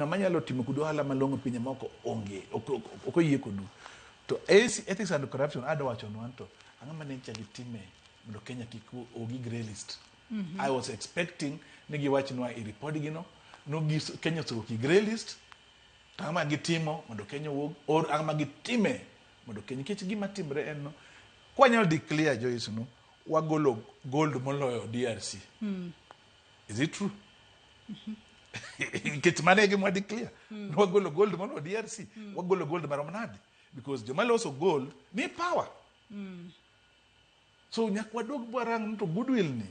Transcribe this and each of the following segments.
Ng'ama nyalo timo kodu ohala malong'o pinje moko onge, ok oyie kodu. To AC, Ethics and Corruption adwa wachonu an to ang'o mane nyicha gitime mondo Kenya kik ogi grey list. I was expecting ni giwachnwa e report gino no gis, Kenya osewuok e grey list to ang'o ma gitimo mondo Kenya owuog or ang'o ma gitime mondo Kenya nikech gima timre en no kwanyalo declare Joyce no wagolo gold moloyo DRC. Is it true? Nikech mano e gima wa declare. Wagolo gold moloyo DRC. Wagolo gold marom nade? Because joma loso gold ni power. So nyaka wadog warang ni to goodwill ni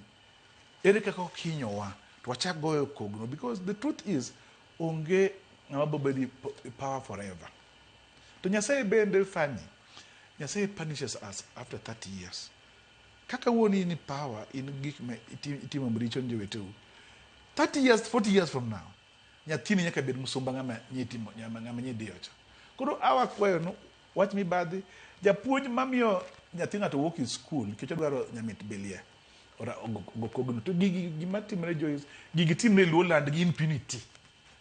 ere kaka okinyowa to wachak goyo kogno because the truth is onge ng'ama bo bedo e power forever. To Nyasaye bende funny. Nyasaye punishes us after 30 years. Kaka wuon in e power, in gik ma itimo maricho ne joweteu. 30 years, 40 years from now, nyathini nyaka bed musumba ng'ama nyitimo, ng'ama nyidiyo cha. Koro awa kwayo no wach mibadhi, japuonj mamiyo nyathi ng'ato wuok e skul nikech odwaro nyamit belia ora ogo kogno. To gigi gima timre Joyce, gigi timre e Luoland gi impunity.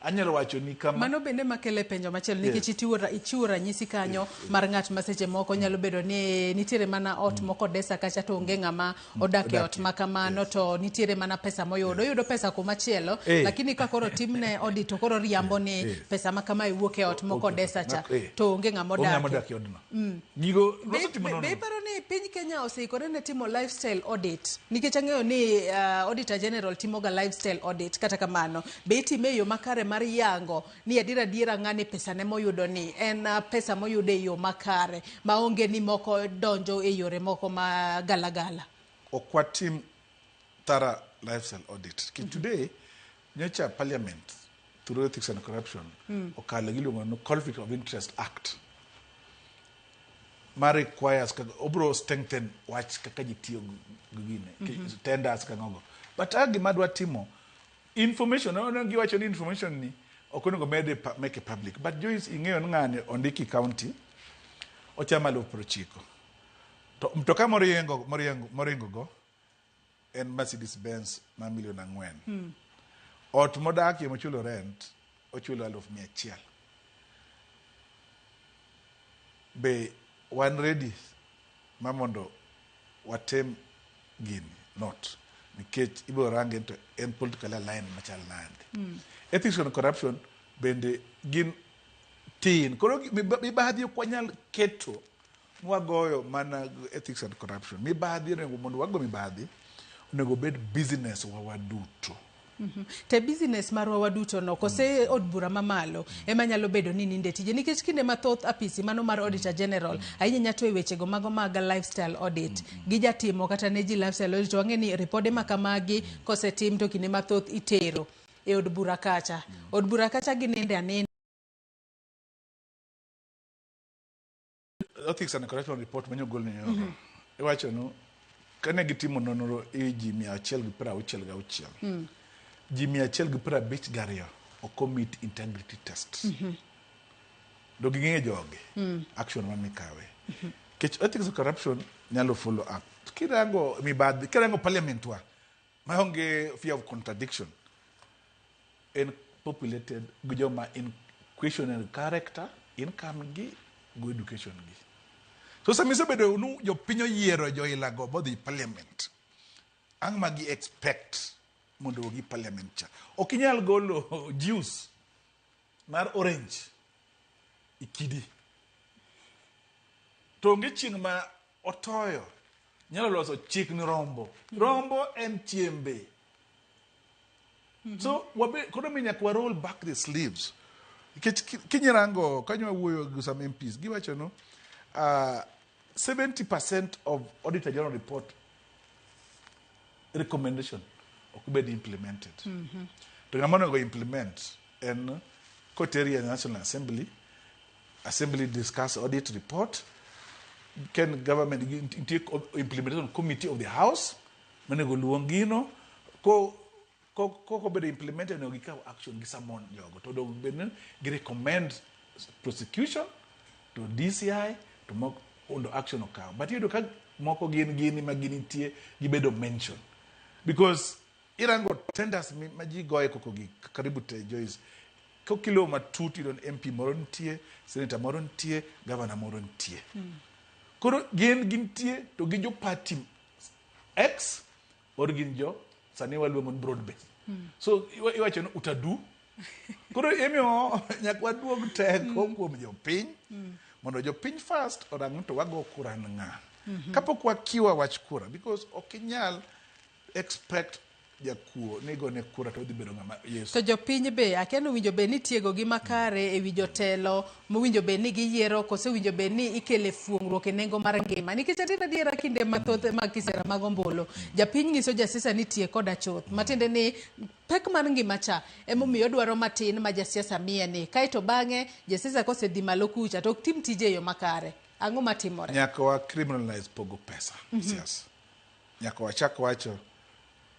Anyalo wacho ni kama. Mano bende makele penjo machielo nikech ichiwo ranyisi kanyo mar ng'at ma seche moko nyalo bedo ni nitiere mana ot moko desa kacha to onge ng'ama odak e ot ma kamano to nitiere mana pesa moyudo. Oyudo pesa kuma chielo lakini ka koro timne audit to koro riambo ni pesa ma kamae wuok e ot moko desa cha to onge ng'ama odak e odno. Gigo nosetimo nono. Be iparo ni piny Kenya oseikore ne timo lifestyle audit? Nikech ang'eyo ni Auditor General timoga lifestyle audit. Kata kamano, be itime e yo makare mar yango ni adier adiera ng'ani pesane moyudo ni en pesa moyudo e yo makare maonge ni moko donjo e yore moko ma galagala? Ok watim thorough lifestyle audit. Nikech today, nyocha parliament through Ethics and Corruption okalo giluongo ni Conflict of Interest Act ma requires kaka obro strengthen wach kaka ji tiyo gi gine tenders kang'ogo. But a gima dwa timo information no giwacho ni information ni ok onego med e make e public. But Joyce ing'eyo ni ng'ani ondiki county ochamo aluf 90. To mtoka moringo go en Mercedes Benz ma milion 4. Ot modakie mochulo rent ochulo 100,000. Be wan ready ma mondo watim gini? Not. Nikech ibiro range to en politically aligned machal nade. Ethics and corruption bende gin tin. Koro mibadhi ok wanyal keto mwagoyo mana ethics and corruption. Mibadhi onego mondo wago mibadhi onego bed business wa waduto. Te business marwa waduto no kose od bura mamalo ema nyalo bedo ni ninde tije nikech kinde mathoth apisi mano mar Auditor General ahinya nya to e wechego mago mag lifestyle audit gijatimo kata ne ji lifestyle audit wang'e ni ripode ma kamagi kosetim to kinde mathoth itero e od bura kacha. Od bura kacha gininde aninda. Ethics and Corruption Report mane ogol ni nyoro. Iwacho no kane gitimo nonro e ji 166. Ji 152 ok omit integrity test. Do ging'e jogi. Action mamikawe. Kech ethics and corruption nyalo follow up. Kirango mibadhi, kirango parliament wa maonge fear of contradiction en populated gi joma in questionable character, income gi, go education gi. So sama isebedo nu jopiny oyiero joila go bodhi parliament, ang' ma gi expect mondo ogi parliament cha. Ok inyal golo juice mar orange e kidi. To onge chieng' ma otoyo nyalo loso chik ni rombo. Rombo en chiembe. So wabe koro mi nyaka wa roll back the sleeves. Nikech kinyirango kanyo wawuoyo gi some MPs giwacho no 70% of Auditor General report recommendation ok bed implemented. To ng'ama onego implement en koteri e National Assembly, Assembly discuss audit report, ken government nitie implementation committee of the house monego luong gino ko kobedo implemented onego gikaw action gi summon jogo to onego bed ni gi recommend prosecution to DCI to moko mondo action okaw but iyudo ka moko gin gini ma ginitie gibedo mention because irango tenders ma ji goye koko gi karibu te Joyce. Kokiluwo matut iyudo ni MP moro nitie, senator moro nitie, governor moro nitie. Koro gin gintie to gin jo party X or gin jo sani waluongo ni broad base. So iwacho ni utadu. Koro emiyo nyaka waduog teko kuom jopiny mondo jopiny first orang ni to wago kura ne ng'a. Kapok wakiwa wach kura because ok inyal expect jakuo ni igone kura to odhi bedo ng'ama Yesu. To jopiny be akia ni owinjo bed ni itiegogi makare ewi jotelo mowinjo bed ni giyiero kose owinjo bed ni ikele fuong'ruok e nengo mar ngima. Nikech adier adiera kinde mathoth mag kisera mag ombulu, japiny nyiso jasiasa ni tie koda chuth. Matiende ni pek mar ngima cha emomiyo odwaro matin ma jasiasa miye ni. Kaeto bang'e jasiasa kosedhi malo kucha to ok tim tije e yo makare. Ang'o matimore? Nyaka wa criminalize pogo pesa siasa. Nyaka wachak wacho.